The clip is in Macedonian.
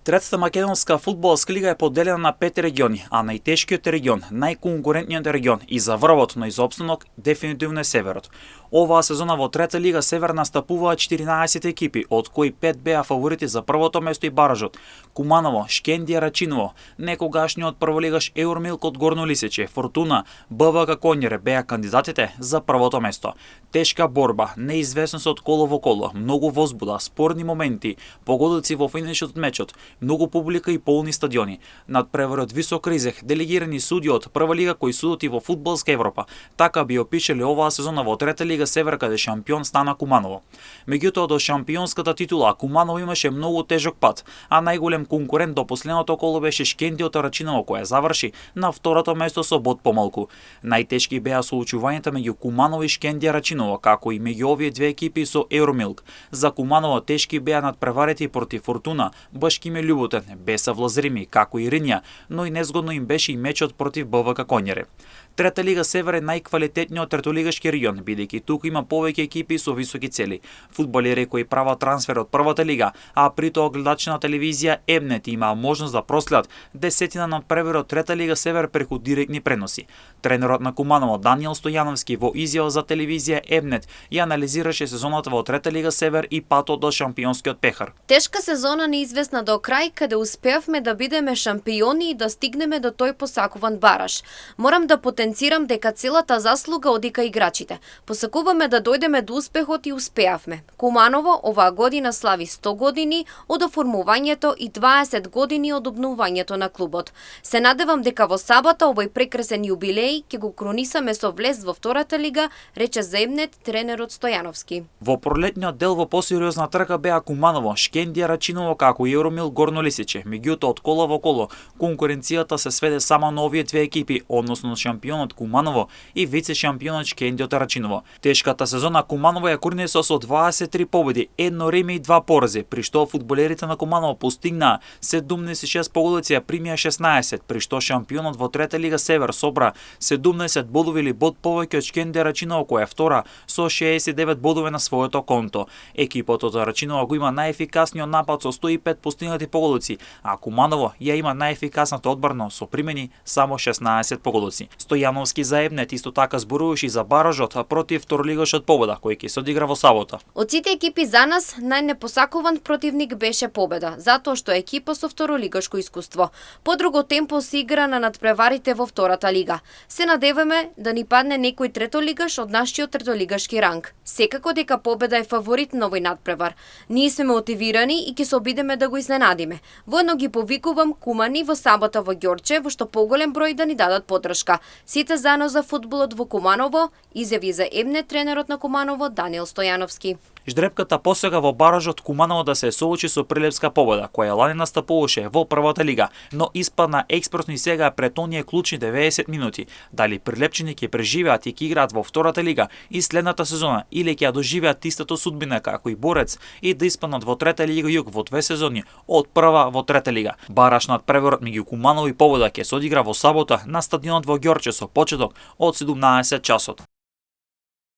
Третата македонска фудбалска лига е поделена на 5 региони, а најтешкиот регион, најконкурентниот регион и за врвот на изопстанок дефинитивно е Северот. Оваа сезона во трета лига Север настапуваат 14 екипи, од кои 5 беа фаворити за првото место и баражот. Куманово, Шкендија, Рачиново, некогашниот прволигаш Еурмилк од Горно Лисиче, Фортуна, БВК Конјере беа кандидатите за првото место. Тешка борба, неизвестност од коло во коло, многу возбуда, спорни моменти, погодици во финишот од мечот, многу публика и полни стадиони. Надпреварот висок ризик, делегирани суди од прва лига кои судат и во фудбалска Европа. Така би опишале оваа сезона во трета лига Север, каде шампион стана Куманово. Меѓутоа до шампионската титула Куманово имаше многу тежок пат, а најголем конкурент до последното коло беше Шкендијата Рачиново, која заврши на второто место со бод помалку. Најтешки беа соочувањата меѓу Куманово и Шкендија Рачиново, како и меѓу овие две екипи со Еурмилк. За Куманово тешки беа надпреварите против Фортуна, Башкиме Љуботен, Беса Влазрими, како и Ринја, но и незгодно им беше и мечот против БВК Конјере. Трета лига Север е најквалитетниот третолигашки регион, бидејќи тука има повеќе екипи со високи цели. Фудбалери кои прават трансфер од првата лига, а при тоа гледачи на телевизија Емнет имаа можност да проследат десетина надпревари од трета лига Север преку директни преноси. Тренерот на Куманово Даниел Стојановски во изјава за телевизија Емнет ја анализираше сезоната во трета лига Север и патот до шампионскиот пехар. Тешка сезона неизвестна до крај, каде успеавме да бидеме шампиони и да стигнеме до тој посакуван бараж. Морам да потенцирам дека целата заслуга одика играчите. Посакуваме да дојдеме до успехот и успеавме. Куманово оваа година слави 100 години од оформувањето и 20 години од обновувањето на клубот. Се надевам дека во сабота овој прекрасен јубилеј ќе го кронисаме со влез во втората лига, рече за Емнет тренерот Стојановски. Во пролетниот дел во посериозна трка беа Куманово, Шкендија Рачиново како и Еурмилк Горно Лисиче. Меѓутоа од кола во коло конкуренцијата се сведе само на овие две екипи, односно шампионот Куманово и вице-шампионот Шкендијата Рачиново. Тешката сезона Куманово ја курнесо со 23 победи, 1 реми и 2 порази, при што фудбалерите на Куманово постигнаа 76 погодици, а примија 16, при што шампионот во трета лига Север собра 17 бодови или бод повеќе од Шкендија Рачиново, која е втора со 69 бодови на своето конто. Екипата од Рачиново го има најефикасниот напад со 105 постигнати погодици, а Куманово ја има најефикасната одбрана со примени само 16 погодици. Стојановски за Емнет исто така зборуваше и за баражот против второлигашот Победа, кој ќе се одигра во сабота. Од сите екипи за нас најнепосакуван противник беше Победа, затоа што е екипа со второлигашко искуство. По друго темпо се игра на надпреварите во втората лига. Се надеваме да ни падне некој третолигаш од нашиот третолигашки ранг. Секако дека Победа е фаворит на овој надпревар. Ние сме мотивирани и ќе се обидеме да го изненадиме. Воедно ги повикувам кумани во сабота во Ѓорче, во што поголем број да ни дадат поддршка. Сите заедно за фудбалот во Куманово, изјави за Емнет тренерот на Куманово Даниел Стојановски. Ждрепката посега во баражот Куманово да се соочи со Прилепска Победа, која лани настапуваше во првата лига, но испадна експресно и сега пред оние клучни 90 минути. Дали прилепчани ќе преживеат и ќе играат во втората лига и следната сезона, или ќе ја доживеат истата судбина како и Борец и да испаднат во трета лига Југ во 2 сезони од прва во трета лига. Бараж надпреварот меѓу Куманово и Победа ќе се одигра во сабота на стадионот во Ѓорче со почеток од 17 часот.